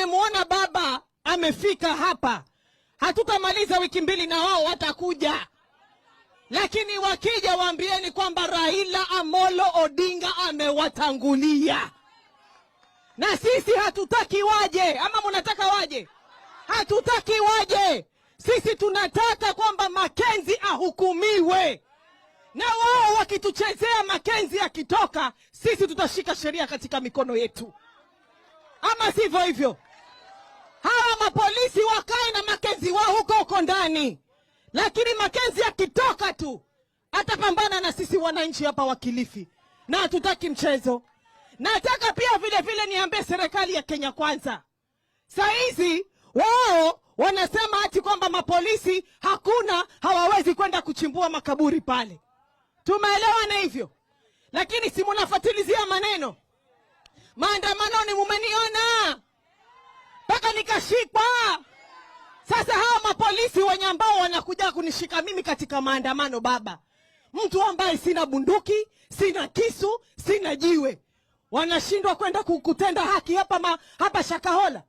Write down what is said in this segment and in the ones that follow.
Wamemwona baba amefika hapa, hatutamaliza wiki 2 na wao watakuja, lakini wakija waambieni kwamba Raila Amolo Odinga amewatangulia, na sisi hatutaki waje. Ama munataka waje? Hatutaki waje. Sisi tunataka kwamba Makenzi ahukumiwe, na wao wakituchezea, Makenzi akitoka, sisi tutashika sheria katika mikono yetu, ama sivyo hivyo? Hawa mapolisi wakae na Makenzi wao huko huko ndani, lakini Makenzi akitoka tu atapambana na sisi wananchi hapa wa Kilifi, na hatutaki mchezo. Nataka pia vile vile niambie serikali ya Kenya Kwanza, saa hizi wao wanasema ati kwamba mapolisi hakuna, hawawezi kwenda kuchimbua makaburi pale. Tumeelewana hivyo, lakini si munafatilizia maneno. Maandamanoni mumeniona mpaka nikashikwa. Sasa hawa mapolisi wenye ambao wanakuja kunishika mimi katika maandamano, baba, mtu ambaye sina bunduki, sina kisu, sina jiwe, wanashindwa kwenda kutenda haki hapa Shakahola.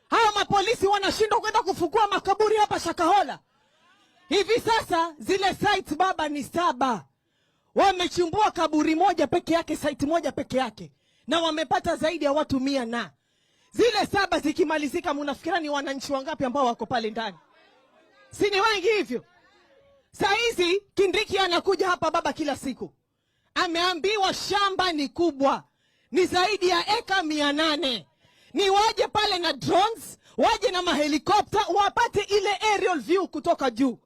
Hawa mapolisi wanashindwa kwenda kufukua makaburi hapa Shakahola. Hivi sasa zile sites, baba, ni 7. Wamechimbua kaburi moja peke yake, site moja peke yake, na wamepata zaidi ya watu 100 na zile 7 zikimalizika, munafikira ni wananchi wangapi ambao wako pale ndani? Si ni wengi hivyo? Saa hizi Kindiki anakuja hapa baba kila siku, ameambiwa shamba ni kubwa, ni zaidi ya eka 800. Ni waje pale na drones, waje na mahelikopta wapate ile aerial view kutoka juu.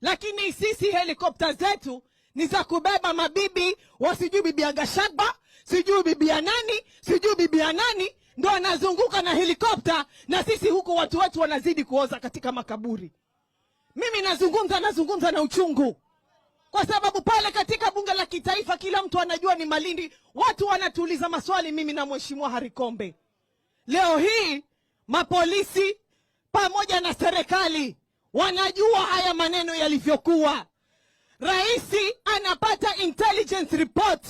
Lakini sisi helikopta zetu ni za kubeba mabibi wa sijui bibi ya Gachagua, sijui bibi ya nani, sijui bibi ya nani, ndo anazunguka na helikopta, na sisi huku watu wetu wanazidi kuoza katika makaburi. Mimi nazungumza na uchungu, kwa sababu pale katika bunge la kitaifa kila mtu anajua ni Malindi. Watu wanatuuliza maswali, mimi na Mheshimiwa Harry Kombe. Leo hii mapolisi pamoja na serikali wanajua haya maneno yalivyokuwa. Raisi anapata intelligence report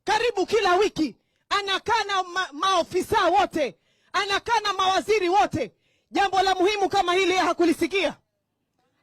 karibu kila wiki, anakaa na maofisa wote, anakaa na mawaziri wote. Jambo la muhimu kama hili hakulisikia.